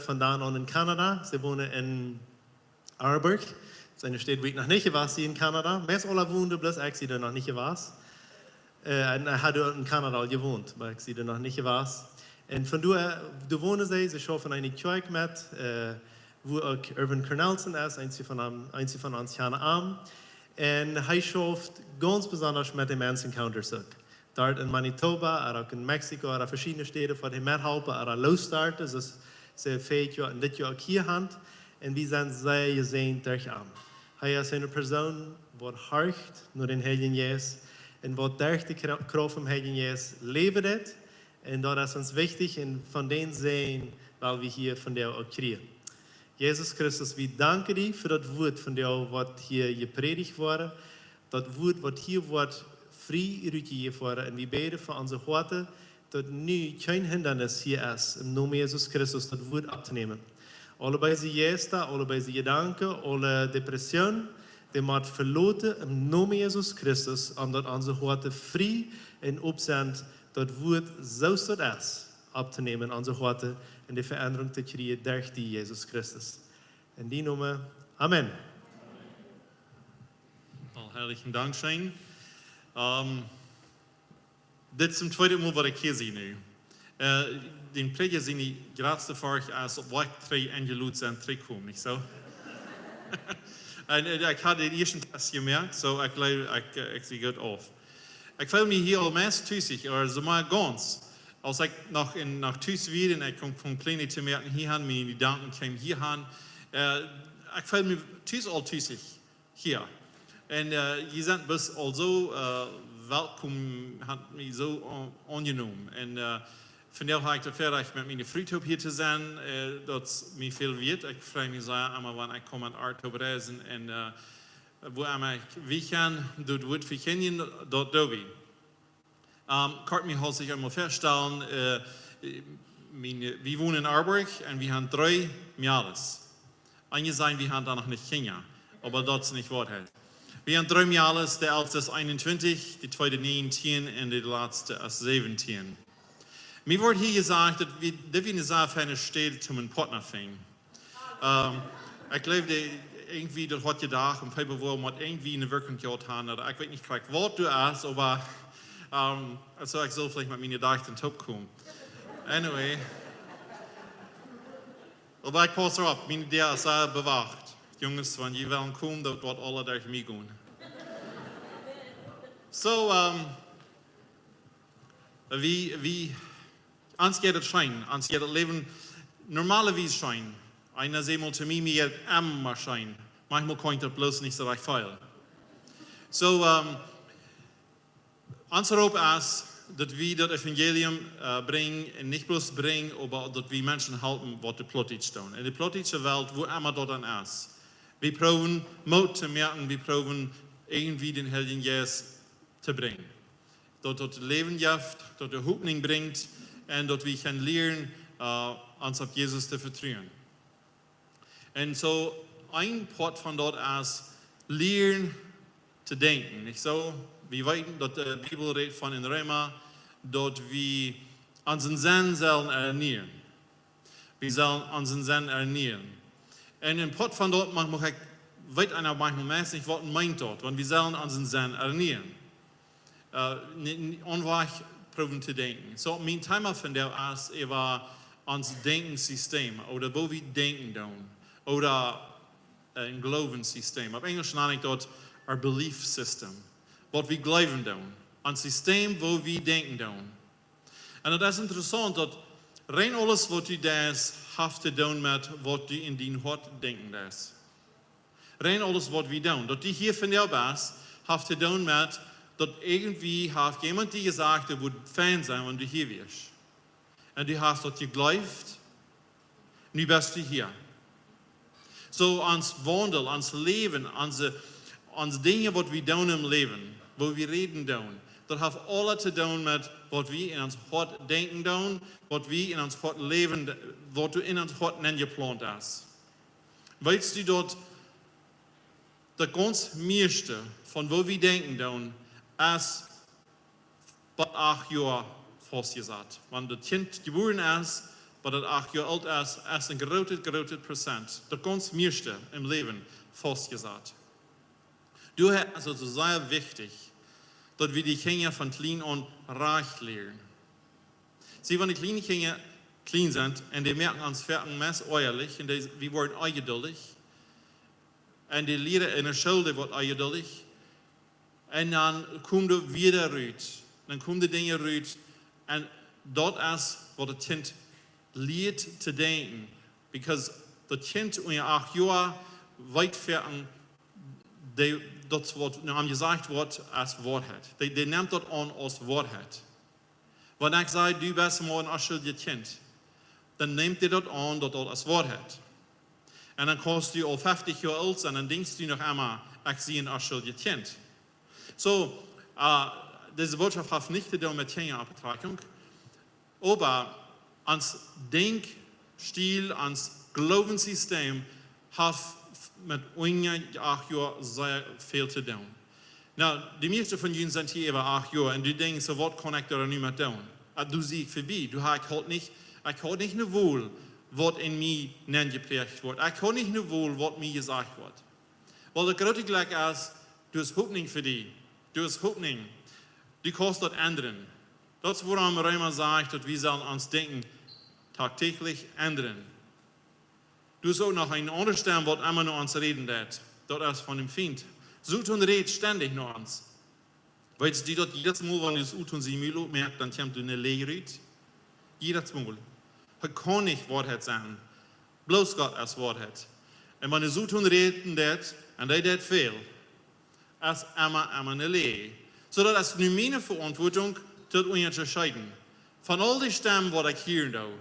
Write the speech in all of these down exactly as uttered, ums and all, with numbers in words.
von dan aun en Kanada. See wonen en Arborg. Daut es eene Staut, wua ekj noch nich jewast sie en Kanada. Meist aule wonen doa, bloos ekj sie doa noch nich jewast. Äh, un ekj haud en Kanada aul jewont, oba ekj sie doa noch nich jewast. Un von doa, doa wonen see, see schaufen eene Kjoakj met, äh, wua uk Irvin Cornelsen es, eena von am, eena von ons kjanen am. Un hee schauft gaunz besonda met de Men's Encounters uk. Doa en Manitoba, ooda uk en Mexiko, ooda veschiedne Städen, fa de methalpen, ooda losstarten, soo aus see väajet Joa un dit Joa uk hia han. Un wie sent sea jesäajent derch am. Hee es eene Persoon, waut horcht no dän Heiljen Jeist un waut derch de Kra-, Krauft vom Heiljen Jeist läwen deit. Un daut es ons wichtich un von dän Säajen, waut wie hia vondoag uk kjrieen. Jesus Christus, wie danken die fa daut Wuat vondoag, waut hia jeprädicht woat, daut Wuat, waut hia woat frie rutjejäft woaren. Un wie bäden fa onse Hoaten, daut nu kjeen Hindanis hia es, em Nomen Jesus Christus daut Wuat opptonämen. Aule beese Jeista, aule beese Jedanken, aule Depression, dee mott veloten em Nomen Jesus Christus, om daut onse Hoaten frie un op sent, daut Wuat soo aus daut es, opptonämen en onse Hoaten un de Veendrunk to kjrieen derch die, Jesus Christus. En dien Nomen, amen. Aul heilijen Dank, Shane. Ähm, dit es daut tweede Mol, waut ekj hia sie nu. Äh, dän Prädja siene jratste Forcht es, opp waut ekj trigj enjeloden sie, trigj komen, nich soo? Un, äh, ekj haud dän ieeschten Test jemoakt, soo ekj jleew, ekj, äh, ekj sie goot auf. Ekj feel mie hia aul meist tusich, ooda soo mau gaunz. Aus ekj noch en, noch tus wia un ekj kjeem von Plenitie to moaken hia han, miene Jedanken kjeemen hia han. Äh, ekj feel mie tus aul tusich hia. Un, äh, jie sent bloos aul soo, äh, welkom, han mie soo aun-, aunjenomen. Un, äh, vondoag hab ekj daut Väarajcht met miene Fru toop hia to sennen, äh, daut es mie väl wieet. Ekj frei mie sea emma, wan ekj kaun met ar toop reisen. Un, äh, wua emma ekj, wie kjennen daut Wuat vekjindjen, daut doo wie. Ähm, kort mie haud ekj eemol faststalen, äh, miene, wie wonen en Arborg un wie han dree Mejales. Eenje sajen, wie han dan noch nich Kjinja, oba daut es nich Woarheit. Wie han dree Mejales, de elste es eenuntwintich, de tweede näajentieen un de latste es säwentieen. Mie woat hia jesajcht, daut wie, daut wie eene sea feine Städ toom eenen Partner finjen. Ähm, ekj jleew, dee, irjentwua, daut haud jedocht, em Februoa mott irjentwua eene Wirkjunk jehaut han, ooda ekj weet nich krakjt, waut doa es, oba, ähm, soo, ekj sull veleicht met miene Dochta toop komen. Anyway. Oba ekj pauss doaropp, miene Däa es sea bewocht. Junges, wan jie wellen komen, daut woat aules derch mie gonen. Soo, ähm, wie, wie, ons jeit daut scheen, ons jeit daut Läwen normalerwies scheen. Eena säd mol to mie, mie jeit daut emma scheen. Maunchmol kaun ekj daut bloos nich soo rajcht feelen. Soo, ähm, ons Roop es, daut wie daut Evangelium, äh, brinjen, un nich bloos brinjen, oba daut wie Menschen halpen, waut de Plautdietsch doonen. En de plautdietsche Welt, wua emma daut dan es. Wie proowen Moot to moaken, wie proowen irjentwua dän Heiljen Jeist to brinjen. Daut daut Läwen jeft, daut daut Hopninj brinjt un daut wie kjennen lieren, äh, ons opp Jesus to vetruen. Un soo een Poat von daut es lieren to denkjen, nich soo? Wie weeten, daut de Bibel rät von en Reema, daut wie onsen Senn sellen ernieen. Wie sellen onsen Senn ernieen. Un een Poat von daut, maunchmol, ekj weet eena maunchmol meist nich, waut meent daut, wan wie sellen onsen Senn ernieen. Äh, nich, nich onwajch proowen to denkjen. Soo, mien Thema vondoag es äwa ons Denkjensystem, ooda woo wie denkjen doonen, ooda, äh, een Gloowensystem. Opp Enjlisch nan ekj daut our belief system. Waut wie jleewen doonen. Een System, woo wie denkjen doonen. Un daut es interessaunt, daut rein aules, waut du deist, haft to doonen met waut du en dien Hoat denkjen deist. Rein aules, waut wie doonen. Daut du hia vondoag best, haft to doonen met, daut irjentwua haft jemaunt die jesajcht, daut wudd fein sennen, wan du hia wieescht. Un du hast daut jejleeft, nu best du hia. Soo ons Waundel, ons Läwen, onse, onse Dinja, waut wie doonen em Läwen, woo wie räden doonen, daut haft aules to doonen met waut wie en ons Hoat denkjen doonen, waut wie en ons Hoat läwen, waut doa en ons Hoat nenjeplaunt es. Weetst du daut, daut gaunz mieeschte von woo wie denkjen doonen, es bie acht Joa faustjesat. Wan daut Kjint jebuaren es, Waut daut acht Joa oolt es, es een grootet, grootet Prozent, daut gaunz mieeschte em Läwen, faustjesat. Doahäa es et soo sea wichtich, daut wie de Kjinja von kjlien aun rajcht lieren. See, wan de kjliene Kjinja kjlien sent un dee moaken ons foaken meist oajalich un dee, wie woaren onjeduldich. Un dee lieren enne School, dee woat onjeduldich. Un dan kjemt daut wada rut. Dan komen de Dinja rut. Un daut es waut daut Kjint lieet to denkjen. Because daut Kjint unja acht Joa weet foaken, dee, daut waut no am jesajcht woat, es Woarheit. Dee, dee nemt daut aun aus Woarheit. Wan ekj saj, du best mau een onschuldjet Kjint, dan nemt dee daut aun, daut daut es Woarheit. Un dan kaust du aul feftich Joa oolt sennen, dan denkjst du noch emma, ekj sie een onschuldjet Kjint. Soo, äh, dise Bootschoft haft nich to doonen met Kjinja opp Betrakjunk, oba ons Denkstiel, ons Gloowenssystem haft met unja acht Joa sea väl to doonen. Nu, de mieeschte von junt sent hia äwa acht Joa un du denkjst, soo, waut kaun ekj doa nu met doonen? Ah, doa sie ekj verbie. Doa ha ekj, haud nich, ekj haud nich ne Wol, waut en mie nenjepräacht woat. Ekj haud nich ne Wol, waut mie jesajcht woat. Well, daut groote Jlekj es, du hast Hopninj fa die. Du hast Hopninj. Du kaust daut endren. Daut es wuarom Reema sajcht, daut wie sellen ons Denkjen tagtäglich endren. Du hast uk noch eene aundre Stemm, waut emma no ons räden deit. Daut es von däm Fient. Soton rät stendich no ons. Weetst du daut jiedet Mol, wan du Soton sien Mul opmoakst, dan kjemt doa ne Läaj rut? Jiedet Mol. Hee kaun nich Woarheit sennen. Bloos Gott es Woarheit. Un wan de Soton räden deit, un dee deit väl, es emma, emma ne Läaj. Soo daut es nu miene Veauntwuatunk, daut unjascheiden. Von aul dee Stemmen, waut ekj hieren doo,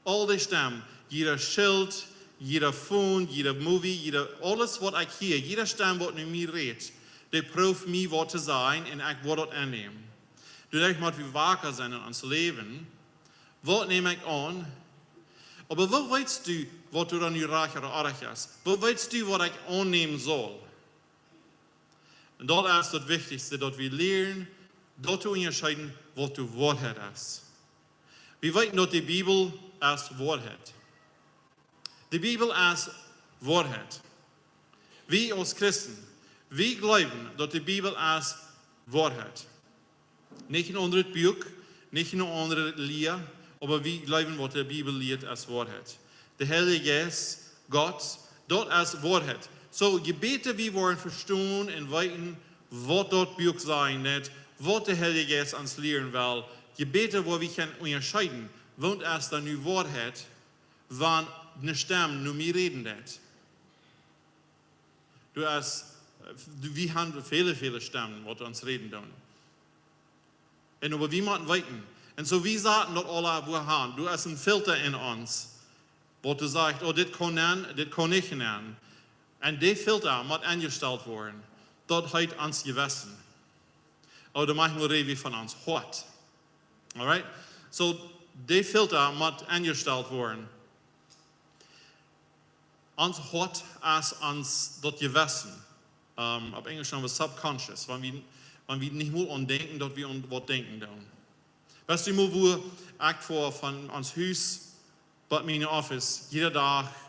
aul dee Stemmen, jieda Schilt, jieda Phone, jieda Movie, jieda, aules waut ekj hia, jieda Stemm, waut no mie rät, dee proowt mie waut to sajen un ekj woa daut aunnämen. Doaderch mott wie waka sennen en ons Läwen. Waut näm ekj aun? Oba woo weetst du, waut du dan nu rajcht ooda oajch es? Woo weetst du, waut ekj aunnämen saul? Un daut es daut Wichtichste, daut wie lieren, daut to unjascheiden, waut de Woarheit es. Wie weeten, daut de Bibel es Woarheit. De Bibel es Woarheit. Wie aus Christen, wie jleewen, daut de Bibel es Woarheit. Nich een aundret Buak, nich eene aundre Lia, oba wie jleewen, waut de Bibel lieet, es Woarheit. De Heilje Jeist, Gott, daut es Woarheit. Soo, je bäta wie woaren vestonen un weeten, waut daut Buak sajen deit, waut de Heilje Jeist ons lieren well, je bäta woa wie kjennen unjascheiden, waut es dan nu Woarheit, wan ne Stemm no mie räden deit. Doa es, äh, wie han väle, väle Stemmen, waut ons räden doonen. Un oba wie motten weeten. Un soo wie saten daut aula wua han. Doa es een Filter en ons, waut doa sajcht, oh, dit kaun nenn, dit kaun nich nenn. Un dee Filter mott aunjestalt woaren. Daut heet ons Jewessen. Ooda maunchmol räd wie von ons Hoat. Alright? Soo, dee Filter mott aunjestalt woaren. Ons Hoat es ons daut Jewessen. Ähm, opp Enjlisch sajen wie subconscious. Wan wie, wan wie nich mol aun denkjen, daut wie aun waut denkjen doonen. Weetst du mol, wua ekj foa von ons Hus bat mien Office jieda Dach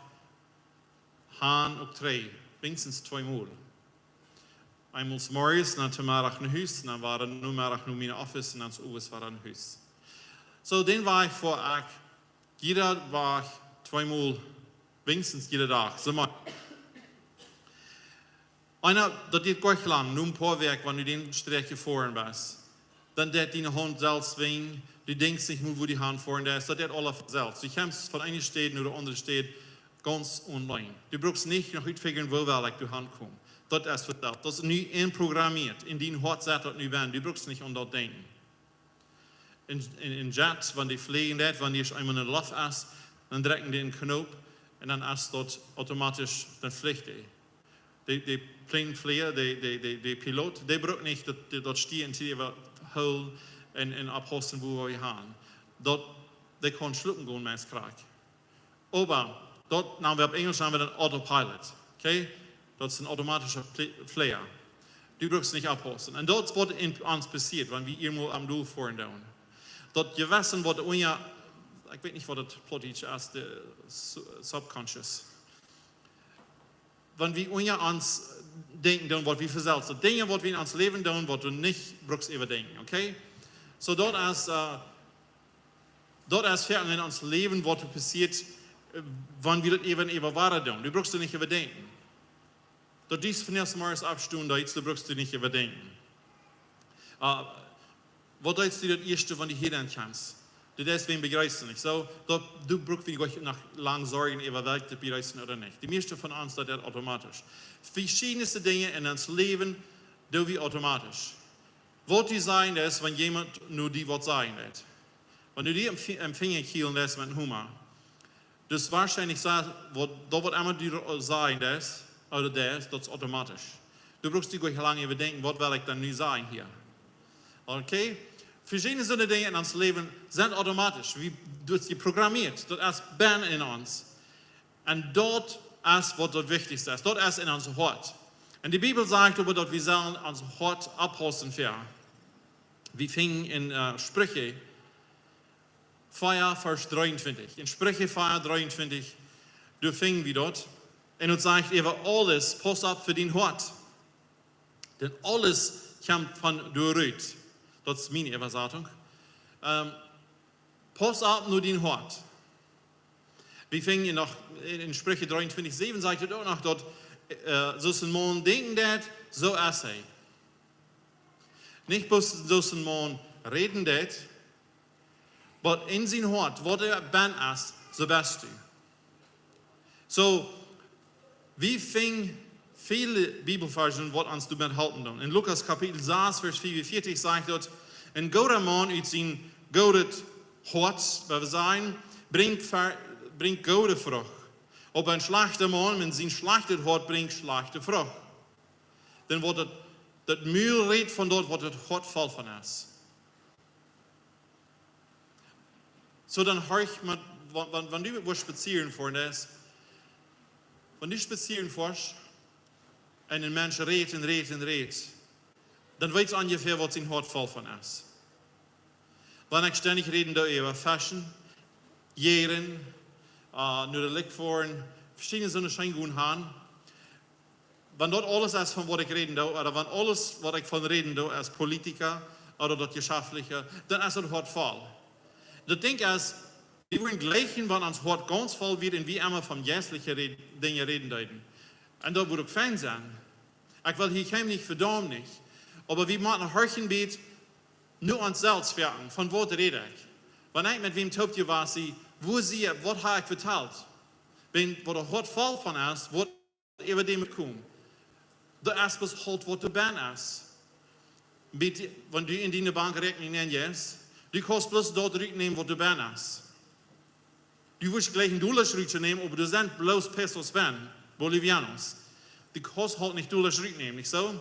han uk dree, weens twee Mol. Eemol zemorjes, dan to Meddach no Hus, dan wada Nomeddach no mien Office un dan zemorjes wada no Hus. Soo, dän Wajch foa ekj jieda Wajch twee Mol, weens jieda Dach. Soo mau. Eena, daut diet goa lang, no een poa Wäakj, wan du dän Strakj jefoaren best, dan deit diene Haunt selfst ween, du denkjst nich mea, wua du han foaren deist, daut deit aules von selfst. Du kjemst von eene Staut no de aundre Staut gaunz auleen. Du brukst nich noch utfigren, wua well ekj doa han komen. Daut es von selfst. Daut es nu enprogrammeet. En dien Hoat sat daut nu bennen. Du brukst nich aun daut denkjen. En, en, en Jet, wan dee fleajen deit, wan dee eemol en de Loft es, dan drekjen dee een Knoop un dan es daut automatisch, dan flicht dee. De, de Plane Flieger, de, de, de, de Pilot, dee brukt nich daut, daut, daut Stia en Stia hoolen un, un oppaussen, wua wie han. Daut, dee kaun schlopen gonen, meist krakjt. Oba daut, nu, wie opp Enjlisch sajen wie dan Autopilot. Okay? Daut es een automatischa Pl-, Flieger. Du brukst nich oppaussen. Un daut es waut en ons passieet, wan wie irjentwua aum Deel foaren doonen. Daut Jewessen woat unja, ekj weet nich waut daut Plautdietsch es, de su-, subconscious. Wan wie unja ons denkjen doonen, waut wie fa selfst, de Dinja waut wie en ons Läwen doonen, waut du nich brukst äwadenkjen, okay? Soo daut es, äh, daut es foaken en ons Läwen waut passieet, äh, wan wie daut äwa un äwa wada doonen. Du brukst doa nich äwadenkjen. Daut du von Morjes oppstonen deist, du brukst doa nich äwadenkjen. Äh, waut deist du daut ieeschte, wan du hia aun kjemst? Du deist wäm bejreessen, nich soo? Daut, du brukst die nich noch lang sorjen äwa wäa die bejreessen ooda nich. De mieeschte von ons deit daut automatisch. Veschiedne Dinja en ons Läwen doo wie automatisch. Waut du sajen deist, wan jemaunt no die waut sajen deit. Wan du die aum Fi-, aum Finja kjielen deist met een Homa. Dus woarschienlich sa-, waut, daut waut emma du sajen deist, ooda deist, daut es automatisch. Du brukst die nich lang äwadenkjen, waut well ekj dan nu sajen hia? Okay? Veschiedne soone Dinja en ons Läwen sent automatisch. Wie, daut es jeprogrammeet. Daut es bennen en ons. Un daut es waut daut Wichtichste es. Daut es en ons Hoat. Un de Bibel sajcht oba daut wie sellen ons Hoat oppaussen fa. Wie finjen en, äh, Spricha vea, Varsch dreeuntwintich. En Spricha vea, dreeuntwintich, doa finjen wie daut. Un daut sajcht äwa aules, pauss opp fa dien Hoat. Dan aules kjemt von doa rut. Daut es miene Äwasatunk. Ähm, pauss opp no dien Hoat. Wie finjen noch en, en Spricha dreeuntwintich säwen sajcht et uk noch daut, äh, soo aus een Maun denkjen deit, soo es hee. Nich bloos soo aus een Maun räden deit, oba en sien Hoat, waut hee bennen es, soo best du. Soo, wie finjen väle Bibelvarsch waut ons doamet halpen doonen. En Lukas Kapitel sas, Varsch veeaunvieetich sajcht daut, een gooda Maun ut sien goodet Hoat, waut wie sajen, brinjt ver-, brinjt goode Frucht. Oba een schlajchta Maun met sien schlajchtet Hoat brinjt schlajchte Frucht. Dan woat daut, daut Mul rät von daut waut daut Hoat voll von es. Soo dan horch mau, wan, wan, wan du woascht spazieren foaren, daut es, wan du spazieren foascht un een Mensch rät un rät un rät, dan weetst onjefäa waut sien Hoat voll von es. Wan ekj stendich räden doo äwa Fashion, Jäajen, äh, no de Likj foaren, veschiedne soone Dinja gonen han, wan daut aules es von waut ekj räden doo, ooda wan aules waut ekj von räden doo es Politik ooda daut Jeschaftliche, dan es daut Hoat voll. Daut Dinkj es, wie wudden jlikjen, wan ons Hoat gaunz voll wia un wie emma von jeistliche Räd-, Dinja räden deeden. Un daut wudd uk fein sennen. Ekj well hia kjeenem nich vedaumen, nich. Oba wie motten horchen bät no ons selfst foaken, von waut räd ekj? Wan ekj met wäm toop jewast sie, woo sie, waut ha ekj vetalt? Wan waut daut Hoat voll von es, woat äwa däm komen. Daut es bloos Hoat waut doa bennen es. Bät, wan du en diene Bankräakjnunk nenjeist, du kaust bloos daut rutnämen waut doa bennen es. Du wurscht jlikjen Dollasch ruttonämen, oba doa sent bloos Pesos bennen, Bolivianos. Du kaust Hoat nich Dollasch rutnämen, nich soo?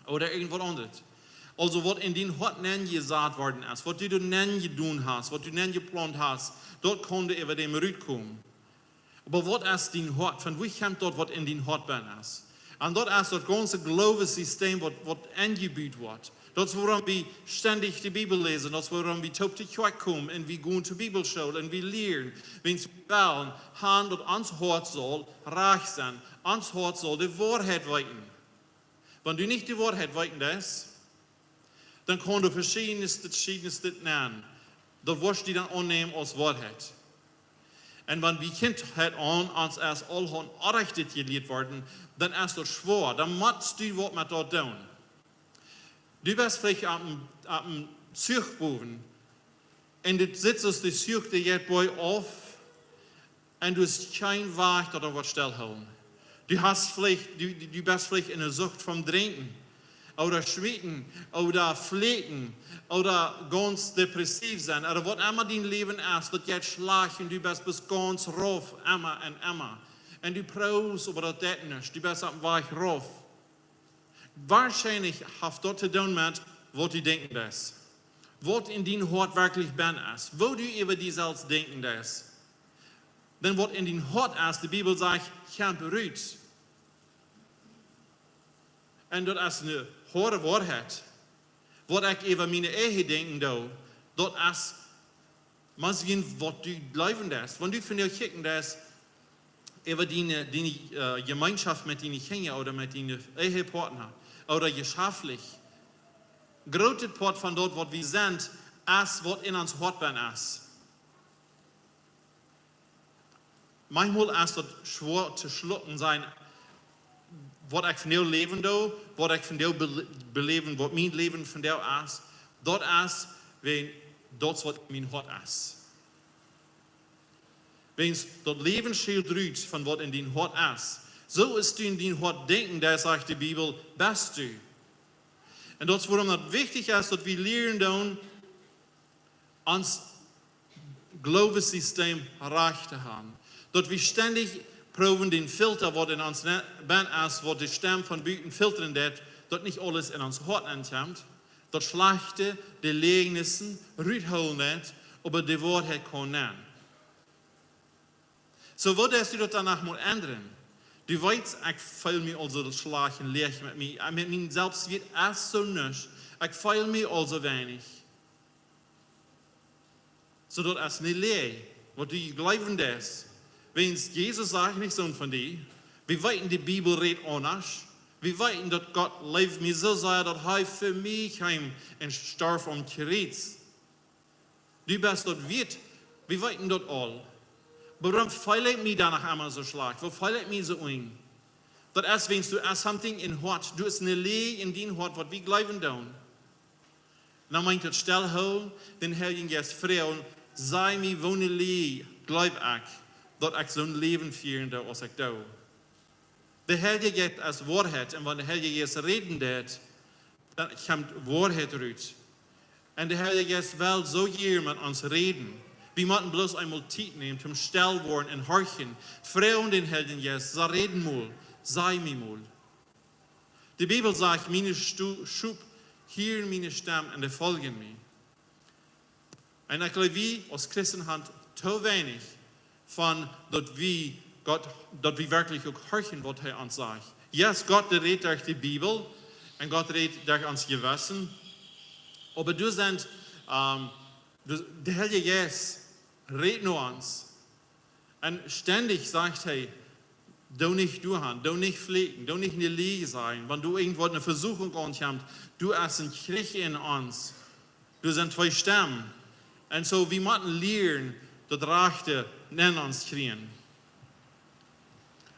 Ooda irjent waut aundret. Aulsoo waut en dien Hoat nenjesat worden es, waut du doa nenjedonen hast, waut du nenjeplaunt hast, daut kaun doa äwa däm rutkomen. Oba waut es dien Hoat? Von wua kjemt daut waut en dien Hoat bennen es? Un daut es daut gaunze Gloowessystem waut, waut enjebut woat. Daut es wuarom wie stendich de Bibel läsen, daut es wuarom wie toop to Kjoakj komen un wie gonen to Bibelschool un wie lieren. Wiels wie wellen han daut ons Hoat saul rajcht sennen, ons Hoat saul de Woarheit weeten. Wan du nich de Woarheit weeten deist, dan kaun doa veschiedne, veschiedne nenn. Daut woascht du dan aunnämen aus Woarheit. Un wan wie Kjintheit aun ons es aul von Orrajchtet jelieet worden, dan es daut schwoa, dan motst du waut met daut doonen. Du best veleicht opp een, opp een Zuch bowen un du sitst aus de Zuch, dee jeit boajauf, un du hast kjeen Wajch daut doa waut stellhoolen. Du hast veleicht, du, du, du best veleicht en de Sucht von drinkjen, ooda schmeeken, ooda fläakjen, ooda gaunz depressiv sennen, ooda waut emma dien Läwen es, daut jeit schlajcht un du best, best gaunz rauf, emma un emma. Un du proowst, oba daut deit nuscht, du best opp een Wajch rauf. Woarschienlich haft daut to doonen met waut du denkjen deist. Waut en dien Hoat werkjlich bennen es. Woo du äwa die selfst denkjen deist. Dan waut en dien Hoat es, de Bibel sajcht, kjemt rut. Un daut es eene hoade Woarheit. Waut ekj äwa miene Ehe denkjen doo, daut es Mott seenen, waut du jleewen deist. Wan du vondoag kjikjen deist, äwa diene, diene äh, Jemeenschoft met diene Kjinja ooda met diene Ehepartner ooda jeschaftlich. Grootet Poat von daut, waut wie sent, es waut en ons Hoat bennen es. Maunchmol es daut schwoa to schlucken sennen, waut ekj vondoag läwen doo, waut ekj vondoag be-, beläwen, waut mien Läwen vondoag es, daut es, wäajen daut waut en mien Hoat es. Wäajen daut Läwen schilt rut von waut en dien Hoat es. Soo aus du en dien Hoat denkjst, doa sajcht de Bibel, best du. Un daut es wuarom daut wichtich es, daut wie lieren doonen, ons Gloowessystem rajcht to haben. Daut wie stendich proowen dän Filter, waut en ons ne-, bennen es, waut de Stemm von buten filtren deit, daut nich aules en ons Hoat aunkjemt, daut Schlajchte, de Läajnissen, ruthoolen deit, oba de Woarheit kaun nämen. Soo, woo deist du daut dan noch mol endren? Du weetst, ekj feel mie aulsoo schlajcht un läach met mie. Met mien Selfstwieet es soo nuscht. Ekj feel mie aulsoo weinich. Soo daut es ne Läaj, waut du jleewen deist. Wäajen Jesus sajcht nich soo von die. Wie weeten, de Bibel rät aundasch. Wie weeten, daut Gott leeft mie soo sea, daut hee fa mie kjeem un storf aum Kjriez. Du best daut wieet, wie weeten daut aul. Wuarom feel ekj mie dan noch emma soo schlajcht? Wuarom feel ekj mie soo unj? Daut es, wäajen du hast something en Hoat. Du hast ne Läaj en dien Hoat, waut wie jleewen doonen. Dan meent daut stellhoolen, dän Heiljen Jeist froagen, saj mie, woo ne Läaj jleew ekj, daut ekj soon Läwen fieren doo, aus ekj doo. De Heilje Jeist es Woarheit, un wan de Heilje Jeist räden deit, dan kjemt Woarheit rut. Un de Heilje Jeist well soo hia met ons räden. Wie motten bloos eemol Tiet nämen, toom stell woaren un horchen. Froagen dän Heiljen Jeist, saj, räd mol, saj mie mol. De Bibel sajcht, miene Stu-, Schop hieren miene Stemm un dee foljen mie. Un ekj jleew, wie aus Christen haben too weinich von daut wie Gott, daut wie werkjlich uk horchen, waut hee ons sajcht. Yes, Gott, dee rät derch de Bibel un Gott rät derch ons Jewessen. Oba du sent, ähm, du, de Heilje Jeist rät no ons. Un stendich sajcht hee, doo nich doa han, doo nich fläakjen, doo nich ne Läaj sajen. Wan du irjentwaut, ne Vesuchunk aunkjemt, du hast een Kjrich en ons. Du sent twee Stemmen. Un soo, wie motten lieren, daut Rajchte en ons kjrieen.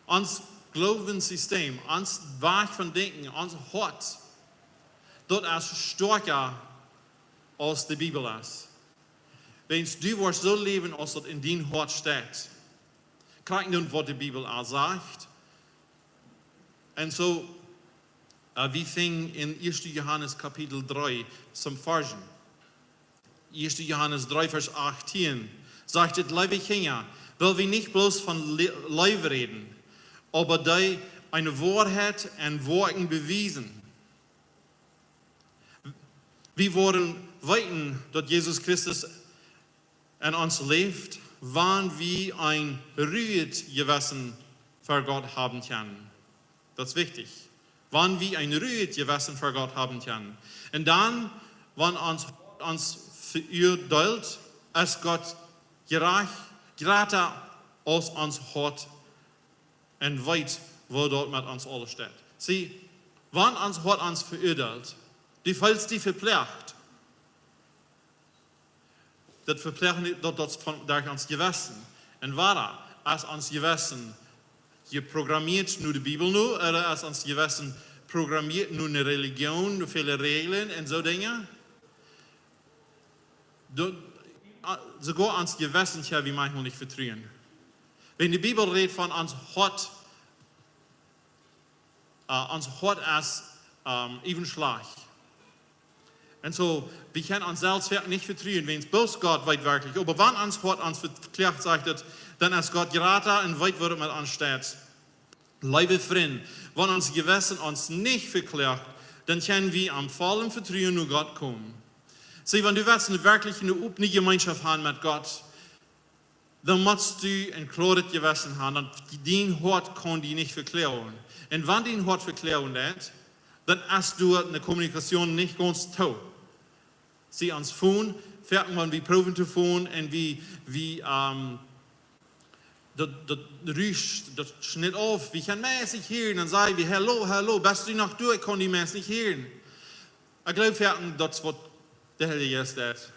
Ons Gloowessystem, ons Wajch von denkjen, ons Hoat, daut es stoakja aus de Bibel es. Wäajen du woascht soo läwen, aus daut en dien Hoat steit. Krakjt dan, waut de Bibel aul sajcht. Un soo, äh, wie finjen en Ieeschte Johanes Kapitel dree toom Varschen. Ieeschte Johanes dree, Varsch achtieen, sajcht et, leewe Kjinja, well wie nich bloos von Le-, Leew räden, oba dee eene Woarheit en Woakjen bewiesen. Wie woaren weeten, daut Jesus Christus en ons läft, wan wie een ruijet Jewessen ver Gott haben kjennen. Daut es wichtich. Wan wie een ruijet Jewessen ver Gott haben kjennen. Un dan, wan ons Hoat ons veurteilt, es Gott jerajcht, jrata aus ons Hoat un weet, woo daut met ons aules steit. See, wan ons Hoat ons veurteilt, du feelst die veplecht. Daut veplecht nich, daut, daut es von, derch ons Jewessen. Un woo es ons Jewessen jeprogrammeet? No de Bibel no, ooda es ons Jewessen programmeet no ne Religion, no väle Reajlen un soo Dinja? Daut, äh, soogoa ons Jewessen kjenn wie maunchmol nich vetruen. Wan de Bibel rät von ons Hoat, äh, ons Hoat es, ähm, äwen schlajcht. Un soo, wie kjennen ons selfst werkjlich nich vetruen, wan bloos Gott weet werkjlich. Oba wan ons Hoat ons veplecht, sajcht et, dan es Gott jrata un weet, woo et met ons steit. Leewe Frind, wan ons Jewessen ons nich veplecht, dan kjenn wie em vollen Vetruen no Gott komen. See, wan du west ne werkjlich ne opne Jemeenschoft haben met Gott, dan motst du een kloaret Jewessen haben, dan dien Hoat kaun die nich vekloagen. Un wan dien Hoat vekloagen deit, dan es doa ne Kommunikation nich gaunz too. See, ons Phone, Foaken, wan wie proowen to fonen un wie, wie, ähm, daut, daut Rauschen, daut schnitt auf. Wie kjennen meist nich hieren. Dan saj wie: "Hallo, hallo, best du noch doa? Ekj kaun die meist nich hieren." Ekj gleew foaken, daut es waut de Heilje Jeist deit.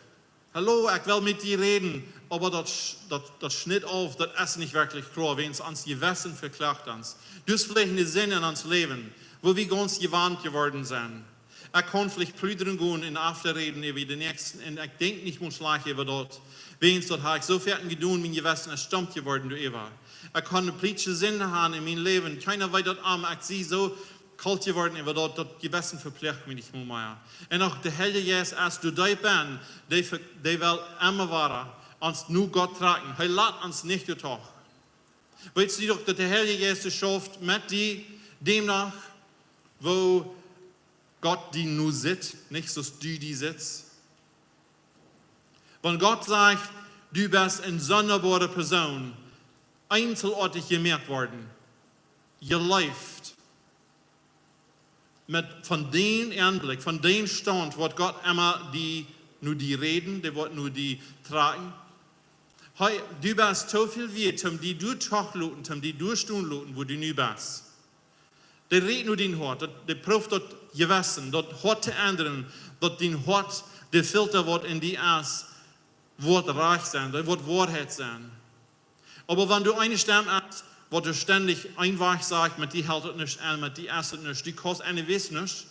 "Hallo, ekj well met die räden, oba daut, sch- daut, daut schnitt auf, daut es nich werkjlich kloa, wiels ons Jewessen veklagt ons." Daut es veleicht eene Sind en ons Läwen, wua wie gaunz jewant jeworden sent. Ekj kaun veleicht pludren gonen un aufräden äwa dän Näakjsten un ekj denkj nich mol schlajcht äwa daut. Wiels daut hab ekj soo foaken jedonen, mien Jewessen es stomp jeworden doaräwa. Ekj kaun eene plietsche Sind haben en mien Läwen, kjeena weet daut om, ekj sie soo kolt jeworden äwa daut, daut Jewessen veplagt mie nich mea. Un uk de Heilje Jeist, aus du deep best, dee, ve- dee well emma wada ons no Gott trakjen. Hee lat ons nich doa toch. Weetst du doch, daut de Heilje Jeist schauft met die, deemnach, woo Gott die nu sitt, nich soo aus du die sitst. Wan Gott sajcht: "Du best eene sonderbare Persoon, eenzeloatich jemoakt worden, jeleeft." Met, von dän Aunblikj, von dän Staunt woat Gott emma die, no die räden, dee woat no die trakjen. Hee, du best too väl wieet, om die doa to loten, om die doa stonen loten, wua du nu best. Dee rät no dien Hoat, daut, dee prooft daut Jewessen, daut Hoat to endren, daut dien Hoat, de Filter waut en die es, woat rajcht sennen, daut woat Woarheit sennen. Oba wan du eene Stemm hast, waut die stendich eenwajch sajcht: "Met die helt et nuscht aun, met die es et nuscht, du kaust eene wees nuscht."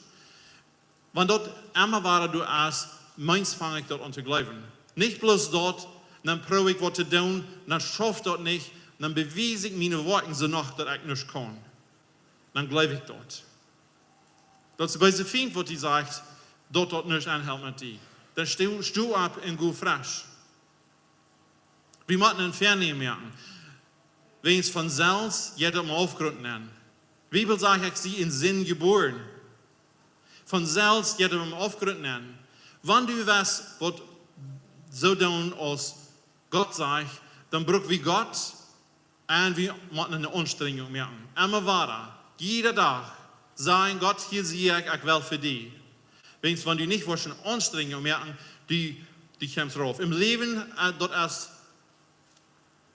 Wan daut emma wada doa es, meist fang ekj daut aun to gleewen. Nich bloos daut, dan proow ekj waut to doonen, dan schauft daut nich, dan bewies ekj miene Woakjen soo noch, daut ekj nuscht kaun. Dan gleew ekj daut. Daut es de beese Fient, waut die sajcht, daut daut nuscht aunhelt met die. Dan sto, sto opp un go fresch. Wie motten een Väanämen moaken. Wiels von selfst jeit et em Aufgrunt nenn. De Bibel sajcht: "Ekj sie en Sind jebuaren." Von selfst jeit et em Aufgrunt nenn. Wan du west waut soo doonen aus Gott sajcht, dan bruck wie Gott un wie motten eene Aunstrenjunk moaken. Emma wada, jieda Dach, sajen: "Gott, hia sie ekj, ekj well fa die." Wiels wan du nich woascht eene Aunstrenjunk moaken, du, du kjemst rauf. Em Läwen, äh, daut es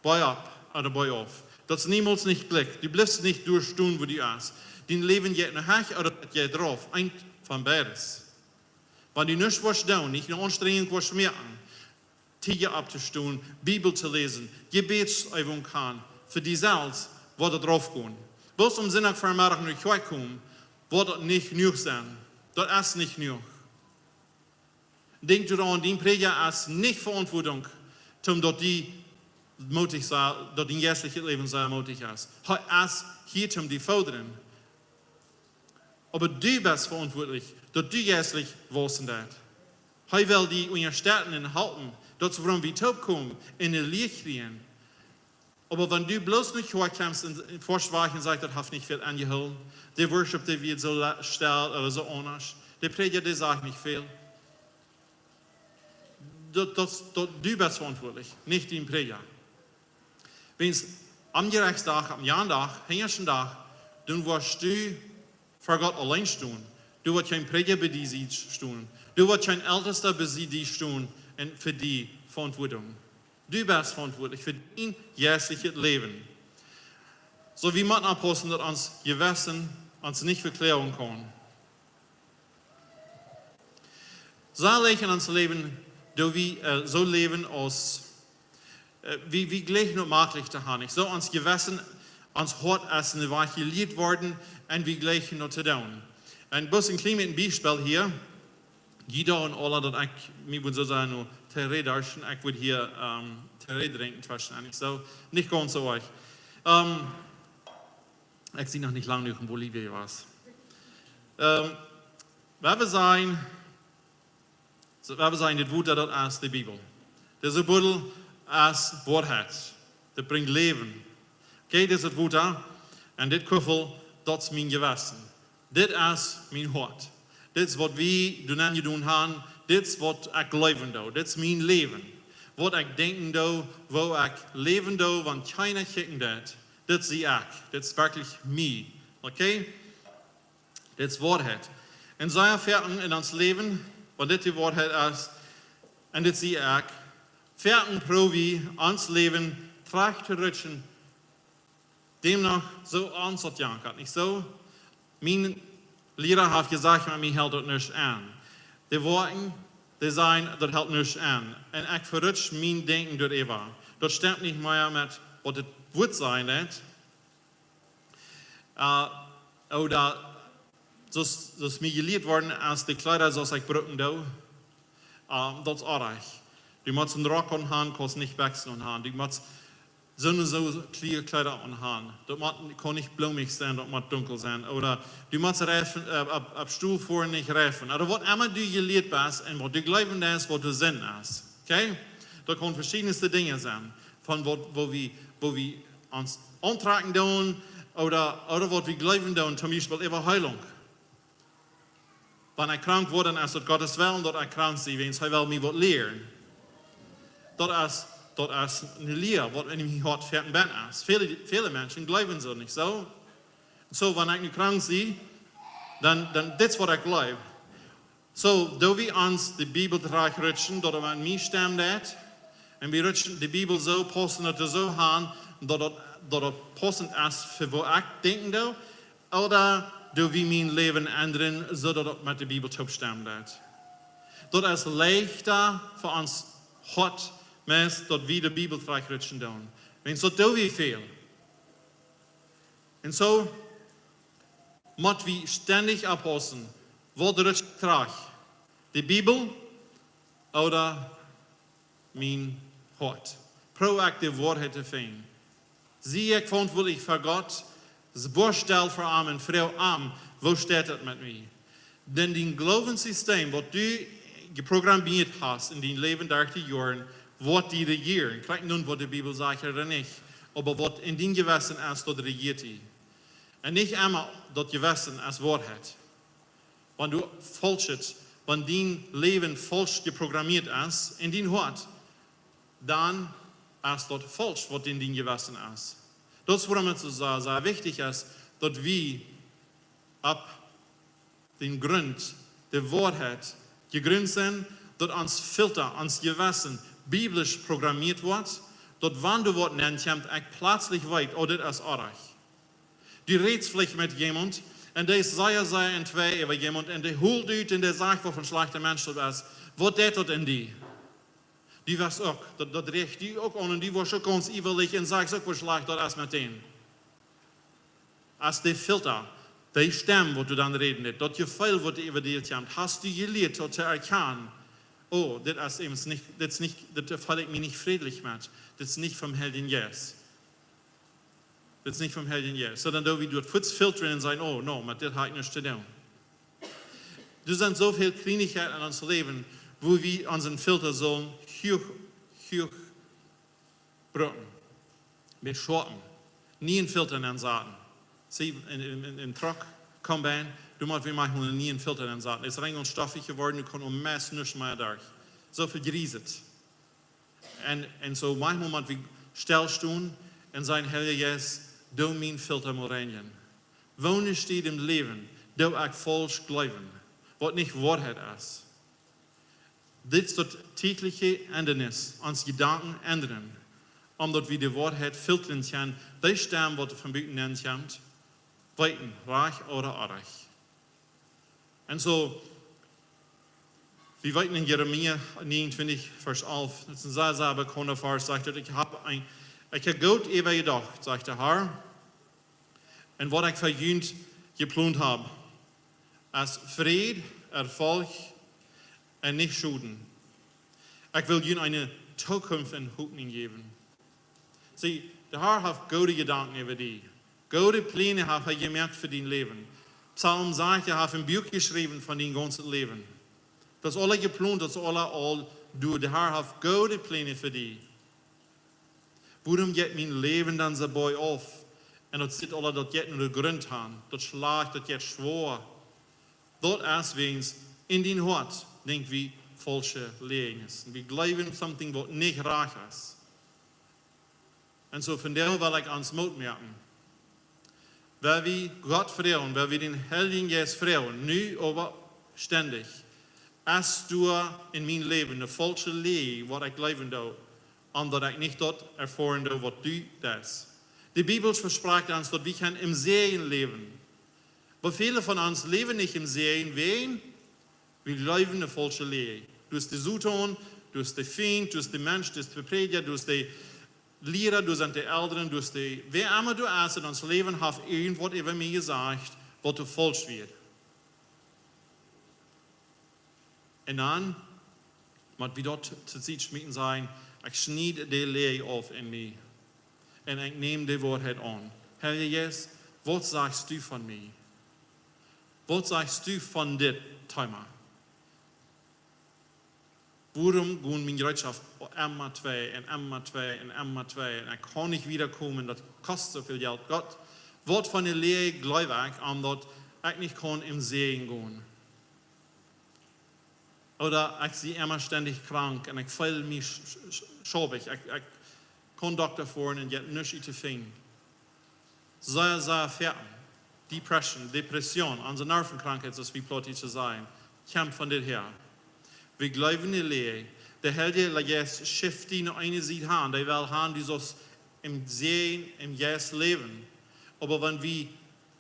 boajch opp ooda boajch auf. Daut es niemols nich jlikj. Du blifst nich doa stonen, wua du best. Dien Läwen jeit no hach ooda et jeit rauf. Eent von beides. Wan du nuscht woascht doonen, nich eene Aunstrenjunk woascht moaken, tiedich opptostonen, Bibel to läsen, Jebädsäwunk gonen, fa die selfst, woat et rauf gonen. Bloos aum Sindach Vemeddach no Kjoakj komen, woat daut nich jenuach sennen. Daut es nich jenuach. Denkj doaraun, dien Prädja es nich Veauntwuatunk, om daut die mootich sell, daut dien jeistlichet Läwen sell mootich es. Hee es hia, om die to foodren. Oba du best veauntwuatlich, daut du jeistlich waussen deist. Hee well die unjastetten un halpen, daut es wuarom wie toopkomen un de Lia kjrieen. Oba wan du bloos no Kjoakj kjemst un, un foascht wajch un sajchst: "Daut haft nich väl aunjehoolen. De Worship, dee wia soo la-, stell ooda soo aundasch. De Prädja, dee sajcht nich väl." Daut, daut, daut, du best veauntwuatlich, nich dien Prädja. Wiels aum Jerechtsdach, aum Jandach, hinjaschten Dach, dan woascht du ver Gott auleen stonen. Doa woat kjeen Prädja bie die Sied stonen. Doa woat kjeen Eltesta bie die stonen un fa die Veauntwuatunk. Du best veauntwuatlich fa dien jeistlichet Läwen. Soo, wie motten oppaussen, daut ons Jewessen ons nich vekloagen kaun. Soo leicht en ons Läwen, daut wie, äh, soo läwen aus, äh, wie, wie jleichen daut maklich to haben. Soo ons Jewessen, ons Hoat es en de Wajch jelieet worden un wie jleichen daut to doonen. Un bloos een kjlien bät een Biespel hia. Jie doonen aula daut ekj, mie wudd soo sennen, nu Tereré darschen, ekj wudd hia, ähm, Tereré drinkjen, tweschen eent soo, nich gaunz soo oajch. Ähm, ekj sie noch nich lang jenuach en Bolivia jewast. Ähm, wie sajen, soo, wie sajen, dit Wota, daut es de Bibel. Dise Buddel es Woarheit. Dit brinjt Läwen. Okay, dit es daut Wota. Un dit Kuffel, daut es mien Jewessen. Dit es mien Hoat. Dit es waut wie doa nenn jedonen haben. Dit es waut ekj jleewen doo. Dit es mien Läwen. Waut ekj denkjen doo, woo ekj läwen doo, wan kjeena kjikjen deit. Dit sie ekj. Dit es werkjlich mie. Okay? Dit es Woarheit. Un soo foaken en ons Läwen, wan dit de Woarheit es, Un dit sie ekj, foaken proow wie ons Läwen trajcht to rutschen, däm no soo ons daut jankat, nich soo? Mien Liera haft jesajcht, met mie helt daut nuscht aun. De Woakjen, dee sajen, daut helt nuscht aun. Un ekj verutsch mien Denkjen doaräwa. Daut stemt nich mea met waut daut Wuat sajen deit. Äh, ooda soo aus, soo aus mie jelieet worden es, de Kjleeda soo aus ekj brucken doo, äh, daut es oajch. Du motst een Rock aunhaben, kaust nich Bekjsen aunhaben. Du motst soo un soo kjliene Kjleeda aunhaben. Daut mott, kaun nich bloomich sennen, daut mott dunkel sennen. Ooda du motst Reifen, äh, opp, opp Stool foaren, nich Reifen. Ooda waut emma du jelieet best un waut du jleewen deist, waut du sennen hast. Okay? Daut kaun veschiedne Dinja sennen. Von waut, woo wie, woo wie ons auntrakjen doonen, ooda, ooda waut wie jleewen doonen, toom Biespel äwa Heilunk. Wan ekj krank woa, dan es daut Gottes Wellen, daut ekj krank sie, wiels hee well mie waut lieren. Daut es, daut es eene Lia, waut en mien Hoat foaken benn es. Väle, väle Menschen jleewen soo, nich soo? Soo, wan ekj nu krank sie, dan, dan dit es waut ekj jleew. Soo, doo wie ons de Bibel trajcht rutschen, daut et met mie stemt daut. Un wie rutschen de Bibel soo paussen, daut et soo han, daut et, daut et paussent es fa woo ekj denkjen doo. Ooda doo wie mien Läwen endren, soo daut et met de Bibel toop stemt daut. Daut es leichta fa ons Hoat, meist, daut wie de Bibel trajcht rutschen doonen. Wiels daut doo wie väl. Un soo mott wie stendich oppaussen, waut rutsch ekj trajcht. De Bibel ooda mien Hoat? Proow ekj de Woarheit to finjen? Sie ekj veauntwuatlich fa Gott, woa stell fa am un froag am, woo steit et met mie? Dan dien Gloowenssystem, waut du jeprogrammeet hast en dien Läwen derch de Joaren, woat die rejieren. Krakjt nu, waut de Bibel sajcht ooda nich, oba waut en dien Jewessen es, daut rejieet die. Un nich emma daut Jewessen es Woarheit. Wan du faulsch best, wan dien Läwen faulsch jeprogrammeet es en dien Hoat, dan es daut faulsch, waut en dien Jewessen es. Daut es wuarom et soo sea, sea wichtich es, daut wie opp dän Grunt, de Woarheit, jegrunt sent, daut ons Filter, ons Jewessen biblisch programmeet woat, daut wan doa waut nenkjemt, ekj pletslich weet, oh, dit es oajch. Du rätst veleicht met wäm un dee es sea, sea entwee äwa wäm un dee hoolt ut un dee sajcht, waut fa een schlajchta Mensch daut es. Waut deit daut en die? Du weetst uk, daut, daut rieekjt die uk aun un du woascht uk gaunz iewrich un sajchst uk, woo schlajcht daut es met dän. Aus de Filter, dee Stemm, waut du dan räden deist, daut Jefeel, waut doa äwa die kjemt, hast du jelieet, daut to erkjanen. Oh, dit es eemol nich, dit es nich, dit feel ekj mie nich frädlich met. Dit es nich vom Heiljen Jeist. Dit es nich vom Heiljen Jeist. Soo dan doo wie daut fuaz filtren un sajen, oh, no, met dit hab ekj nuscht to doonen. Doa sent soo väl Kjleenichkjeiten en ons Läwen, wua wie onsen Filter sellen huach, huach brucken. Met Schoapen. Nieen Filter aunsaten. See, en, en, en, en Truck, Combine, du motst wie maunchmol nieen Filter aunsaten. Es rein un stoffich jeworden, du kaust meist nuscht mea derch. Soo vejrieset. Un, un soo maunchmol mott wie stell stonen un sajen, Heilja Jeist, doo mienen Filter mol reinjen. Woo es dit em Läwen, doo ekj faulsch jleewen, waut nich Woarheit es? Dit es daut tägliche Endanis, ons Jedanken endren, om daut wie de Woarheit filtren kjennen, dee Stemm, waut von buten nenkjemt, weeten, rajcht ooda oajch. Un soo, wie weeten en Jeremia negenundzwanzig, Varsch alf, daut es een sea, sea bekaunda Varsch, sajcht daut, ekj hab een, ekj hab goot äwajedocht, sajcht de Herr, un waut ekj fa junt jeplont hab, es Fräd, Erfolg un nich Schoden. Ekj well junt eene Tookunft un Hopninj jäwen. See, de Herr haft goode Jedanken äwa die. Goode Pläne haft hee jemoakt fa dien Läwen. Psalm sajcht, hee haft een Buak jeschräwen von dien gaunzet Läwen. Daut es aula jeplont, daut es aula aul doa. De Herr haft goode Pläne fa die. Wuarom jeit mien Läwen dan soo boajauf? Un daut sitt aula, daut jeit no de Grunt aun. Daut schlajcht, daut jeit schwoa. Daut es wäajens en dien Hoat denkj wie faulsche Läajes. Wie jleewen something, waut nich rajcht es. Un soo vondoag well ekj ons Moot moaken. Wan wie Gott froagen, wan wie dän Heiljen Jeist froagen, nu oba stendich. Es doa en mien Läwen ne faulsche Läaje, waut ekj jleewen doo, om daut ekj nich daut erfoaren doo, waut du deist? De Bibel vesprakjt ons, daut wie kjennen em Säajen läwen. Oba väle von ons läwen nich em Säajen, wäajen wie jleewen ne faulsche Läaje. Doa es de Soton, doa es de Fient, doa es de Mensch, doa es de Prädja, doa es de Liera, doa sent de Elren, doa es de, wäa emma doa es en ons Läwen, haft irjentwaut äwa mie jesajcht, waut doa faulsch wia. Un dan mott wie daut to Sied schmieten, sajen: "Ekj schnied de Läaje auf en mie. Un ekj näm de Woarheit aun." Herr Jesus, waut sajchst du von mie? Waut sajchst du von dit Thema? Wuarom gonen miene Jereetschoft emma twei un emma twei un emma twei? Un ekj kaun nich wieda komen, daut kost soo väl Jelt. Gott, waut fa ne Läaje jleew ekj, om daut ekj nich kaun em Säajen gonen? Ooda ekj sie emma stendich krank un ekj feel mie sch-, sch-, sch-, schaubich. Ekj, ekj kaun Dokta foaren un jeit nuscht to finjen. Sea, sea foaken. Depression, Depression, onse Nervenkrankheit, soo aus wie Plautdietsche sajen, kjemt von dit häa. Wie jleewen ne Läaje. De Heilje Jeist schift die no eene Sied han. Dee well han, du saust em Säajen, em Jeist läwen. Oba wan wie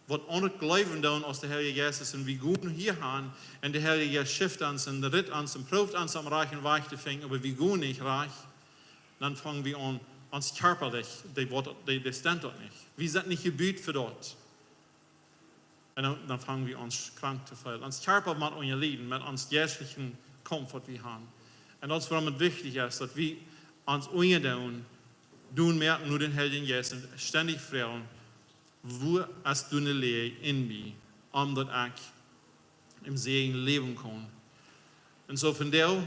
waut aundret jleewen doonen aus de Heilje Jeist es, un wie gonen hia han, un de Heilje Jeist schift ons un ritt ons un prooft ons aum rajchten Wajch to finjen, oba wie gonen nich rajcht, dan fang wie aun, ons kjarpalich, dee woat, dee, dee stemmt daut nich. Wie sent nich jebut fa daut. Un dan, dan fang wie ons krank to feelen. Ons Kjarpa mott unjalieden met ons jeistlichen Kaumf, waut wie han. Un daut es wuarom et wichtich es, daut wie ons unjadoonen, doonen moaken no dän Heiljen Jeist un stendich froagen: "Wua es doa ne Läaje en mie, om daut ekj em Säajen läwen kaun?" Un soo vondoag,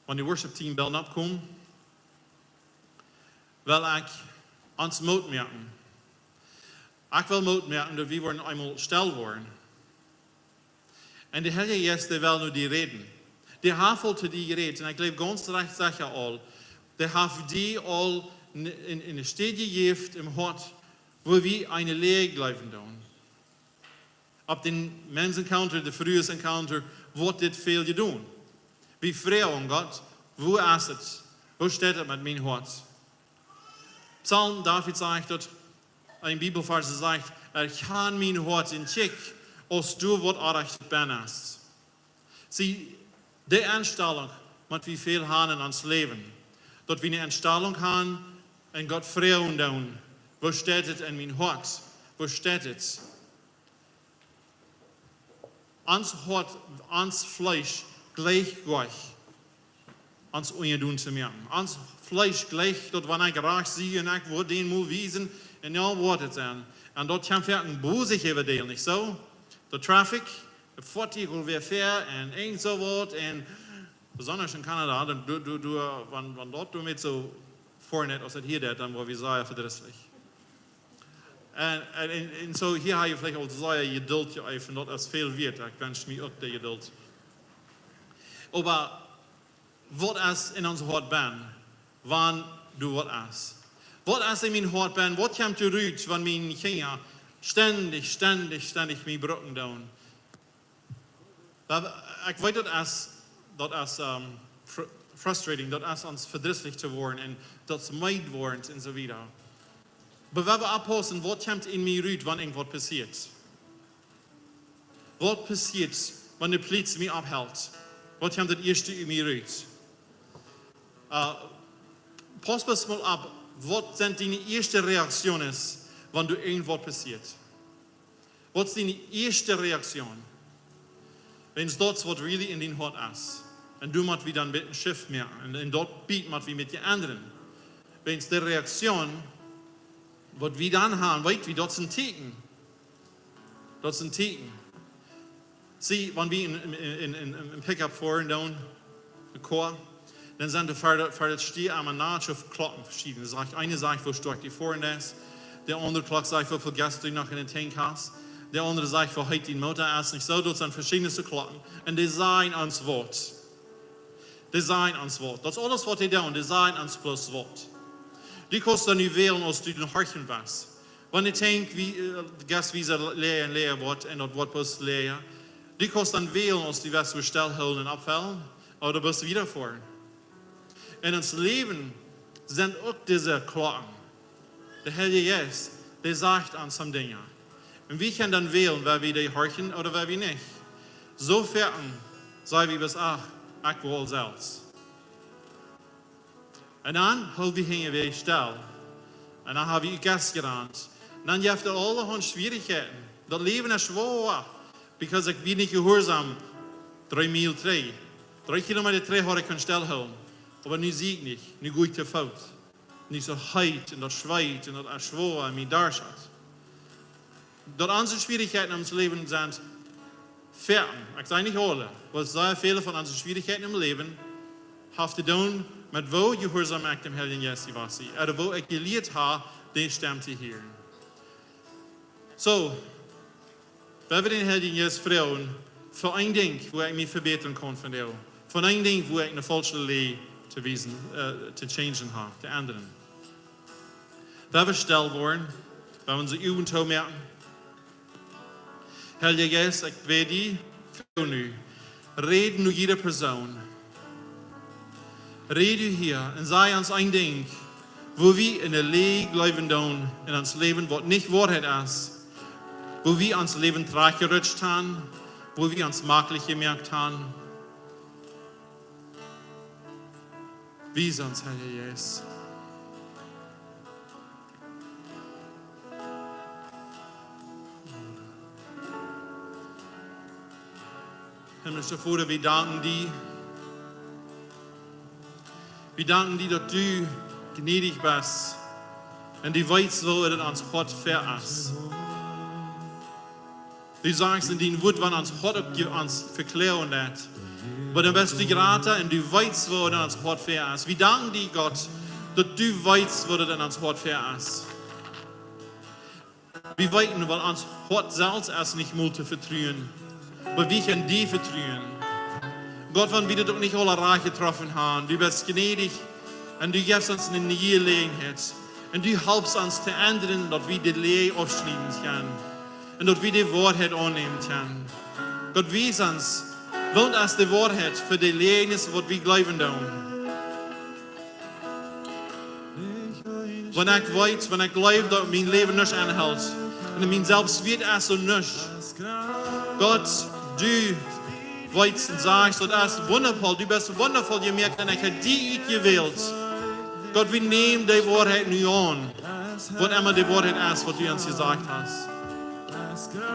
wan de Worship Team well nopp komen, well ekj ons Moot moaken. Ekj well Moot moaken, daut wie woaren eemol stell woaren. Un de Heilje Jeist, dee well no die räden. Dee haft aul to die jerät. Un ekj jleew gaunz rajcht secha aul, dee haft die aul en, en, en ne Städ jejäft em Hoat, wua wie eene Läaje jleewen doonen. Opp dän Men's Encounter, de Frues Encounter, woat dit väl jedonen. Wie froagen Gott: "Wua es et? Woo steit et met mien Hoat?" Psalm David sajcht daut, een Bibelvers sajcht: "Erkjan mien Hoat un kjikj, aus doa waut orrajcht bennen es." See, dee Enstalunk mott wie väl han en ons Läwen, daut wie ne Enstalunk han un Gott froagen doonen: "Woo steit et en mien Hoat? Woo steit et?" Ons Hoat, ons Fleesch jleicht goanich ons unjadonen to moaken. Ons Fleesch jleicht daut, wan ekj rajcht sie un ekj woa dän mol wiesen, un dan woat et sennen. Un daut kjemt foaken bosich äwa, nich soo? De Traffic, de Foatieja wea fäa un een soo waut, un besonda en Kanada, dan doa, doa, doa, wan, wan daut doa met soo foaret aus et hia deit, dan woa wie sea vedrisslich. Un, un, un, un soo, hia ha jie veleicht aul sea Jedult jeeeft, daut es väl wieet. Ekj wensch mie uk de Jedult. Oba waut es en ons Hoat bennen, wan doa waut es? Waut es en mien Hoat bennen? Waut kjemt doa rut, wan miene Kjinja stendich, stendich, stendich mie brucken doonen? Daut, ekj weet, daut es, daut es, ähm, fr-, frustrating, daut es ons vedrisslich to woaren un daut es meed woaren un soo wieda. Oba wie oppaussen, waut kjemt en mie rut, wan irjentwaut passieet? Waut passieet, wan de Pliees mie opphelt? Waut kjemt daut ieeschte en mie rut? Äh, pauss bloos mol opp, waut sent diene ieeschte Reaktionen, wan doa irjentwaut passieet? Waut es diene ieeschte Reaktion? Wan daut es waut really en dien Hoat es. Un du motst wie dan een bät shift moaken. Un, un daut bät mott wie met die endren. Wan de Reaktion, waut wie dan han, weet wie, daut es een Tieekjen. Daut es een Tieekjen. See, wan wie en, en, en, en, en Pickup foaren doonen, een Koa, dan sent doa ver, ver daut Stia emma noch Klocken veschieden. Sajcht, eene sajcht, woo stoakj dee foaren es. De aundre Klock sajcht, woo väl Gas du noch en dän Tank hast. De aundre sajcht, woo heet dien Motor es. Nich soo, daut sent veschiedne Klocken. Un dee sajen ons waut. Dee sajen ons waut. Daut es aules, waut dee doonen. Dee sajen ons bloos waut. Du kaust dan nu wälen, aus du noch horchen west. Wan de Tank, wie, äh, Gas wada läaja un läaja woat un daut woat bloos läaja, Du kaust dan wälen, aus du west woa stell hoolen un aufhoolen, ooda du woascht wieda foaren. En ons Läwen sent uk dise Klocken. De Heilje Jeist, dee sajcht ons some Dinja. Un wie kjennen dan wälen, woa wie dee horchen ooda woa wie nich. Soo foaken saj wie bloos: "Ach, ekj well selfst." Un dan hool wie hinjewäajes stell. Un dan hab wie Gas jerant. Un dan jeft et aulahaunt Schwierichkjeiten. Daut Läwen es schwoa, because ekj wia nich jehuarsom. Dree Miel trigj. Dree Kilometa trigj haud ekj kunt stell hoolen. Oba nu sie ekj nich. Nu go ekj to Foot. Nich soo heet un daut schweet un daut es schwoa un mie darscht et. Daut onse Schwierichkjeiten em Läwen sent foaken, ekj saj nich aule, oba sea väle von onse Schwierichkjeiten em Läwen haft to doonen met woo jehuarsom ekj däm Heiljen Jeist wia, ooda woo ekj jelieet hab, dee Stemm to hieren. Soo, wie wellen dän Heiljen Jeist froagen fa een Dinkj, wua ekj mie vebätren kaun vondoag. Fa een Dinkj, wua ekj eene faulsche Lia to wiesen, äh, to changen hab, to endren. Wie wellen stell woaren, wie wellen onse Uagen toomoaken. Heilja Jeist, ekj bäd die, froag nu. Räd no jieda Persoon. Räd du hia un saj ons een Dinkj, wua wie en de Lia jleewen doonen en ons Läwen, waut nich Woarheit es, wua wie ons Läwen trigjjerutscht haben, wua wie ons maklich jemoakt haben. Wies ons, Heilja Jeist. Himmlischa Voda, wie danken die. Wie danken die, daut du jnädich best un du weetst, woo daut ons Hoat ver es. Du sajchst en dien Wuat, wan ons Hoat opp je-, ons vekloagen deit. Oba dan best du jrata un du weetst, woo daut ons Hoat ver es. Wie danken die, Gott, daut du weetst, woo daut ons Hoat ver es. Wie weeten, wiels ons Hoat selfst es nich mol to vetruen. Oba wie kjennen die vetruen. Gott, wan wie daut uk nich aula rajcht jetroffen haben, du best jnädich un du jefst ons eene niee Jeläajenheit. Un du halpst ons to endren, daut wie de Lia aufschnieden kjennen. Un daut wie de Woarheit aunnämen kjennen. Gott, wies ons, waut es de Woarheit fa de Läajes, waut wie jleewen doonen. Wan ekj weet, wan ekj jleew, daut mien Läwen nuscht aunhelt un mien Selfstwieet es soo nuscht. Gott, du weetst un sajchst, daut es wundafoll, du best wundafoll jemoakt un ekj hab die utjewält. Gott, wie nämen de Woarheit nu aun, waut emma de Woarheit es, waut du ons jesajcht hast.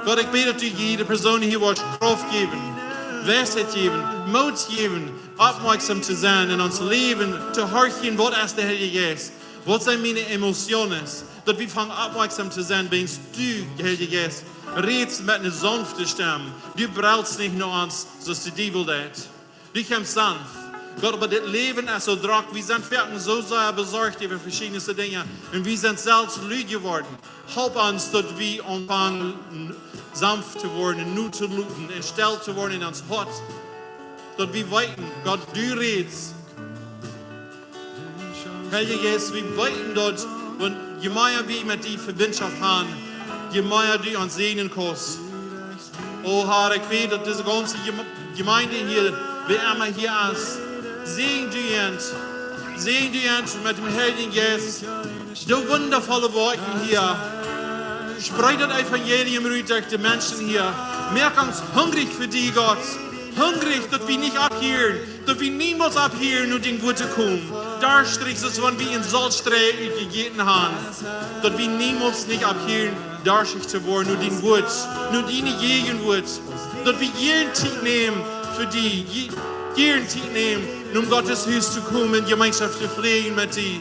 Gott, ekj bäd, daut du jieda Persoon hia woascht Krauft jäwen, Weisheit jäwen, Moot jäwen, oppmoakjsom to sennen en ons Läwen, to horchen, waut es de Heilja Jeist, waut sent miene Emotionen, daut wie fangen oppmoakjsom to sennen, wan du, Heilja Jeist, rätst met eene saunfte Stemm. Du brellst nich no ons, soo aus de Diewel deit. Du kjemst saunft. Gott, oba dit Läwen es soo drock, wie sent werkjlich soo sea besorcht äwa veschiedne Dinja. Un wie sent selfst lud jeworden. Halp ons, daut wie aunfangen saunft to woaren un nu to loten un stell to woaren en ons Hoat. Daut wie weeten, Gott, du rätst. Heilja Jeist, wie weeten daut, wan je mea wie met die Vebindschoft haben, je mea du ons säajnen kaust. O Herr, ekj bäd, daut dise gaunze Jeme-, Jemeent hia, wäa emma hia es, säajen du an, säajen du an met däm Heiljen Jeist. Doo wundafolle Woakjen hia. Spreid daut Evangelium rut derch de Menschen hia. Moak ons hungrich fa die, Gott. Hungrich, daut wie nich opphieren, daut wie niemols opphieren no dien Wuat to komen. Darscht, soo aus wan wie een Solstree utjejäten haben. Daut wie niemols nich opphieren, darscht to woaren no dien Wuat, no diene Jäajenwuat. Daut wie jieren Tiet nämen fa die, ji-, jieren Tiet nämen, om Gott sien Hus to komen, Jemeenschoft to pflegen met die.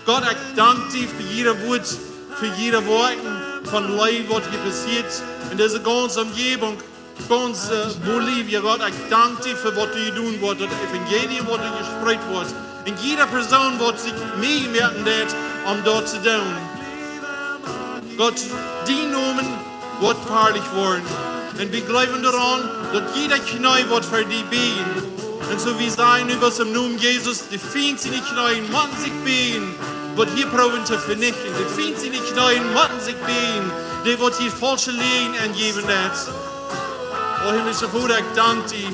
Gott, ekj dank die fa jieda Wuat, fa jieda Woakjen von Läwen, waut hia passieet. En dise gaunze Omjäwunk, gaunz, äh, Bolivia, Gott, ekj dank die fa waut du jedonen woascht, daut Evangelium, waut du jespreet woascht. Un jieda Persoon, waut sikj Meaj moaken deit, om daut to doonen. Gott, dien Nomen woat veharlicht woaren. Un wie jleewen doaraun, daut jieda Kjnee woat fa die bieejen. Un soo wie sajen nu bloos em Nomen Jesus, de Fient siene Kjnee motten sikj bieejen, waut hia proowen to venichten. De Fient siene Kjnee motten sikj bieejen, dee waut hia faulsche Läajen aunjäwen deit. O himmlische Voda, ekj dank die,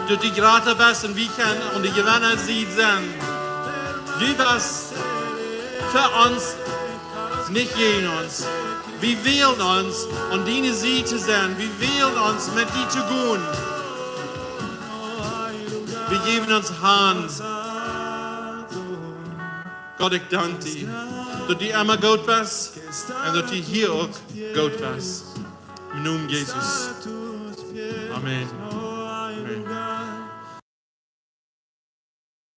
daut du jrata best un wie kjennen aun de Jewenna Sied sennen. Du best fa ons, nich jäajen ons. Wie wälen ons, aun diene Sied to sennen. Wie wälen ons, met die to gonen. Wie jäwen ons han. Gott, ekj dank die, daut du emma goot best un daut du hia uk goot best. Em Nomen Jesus. Amen. Amen.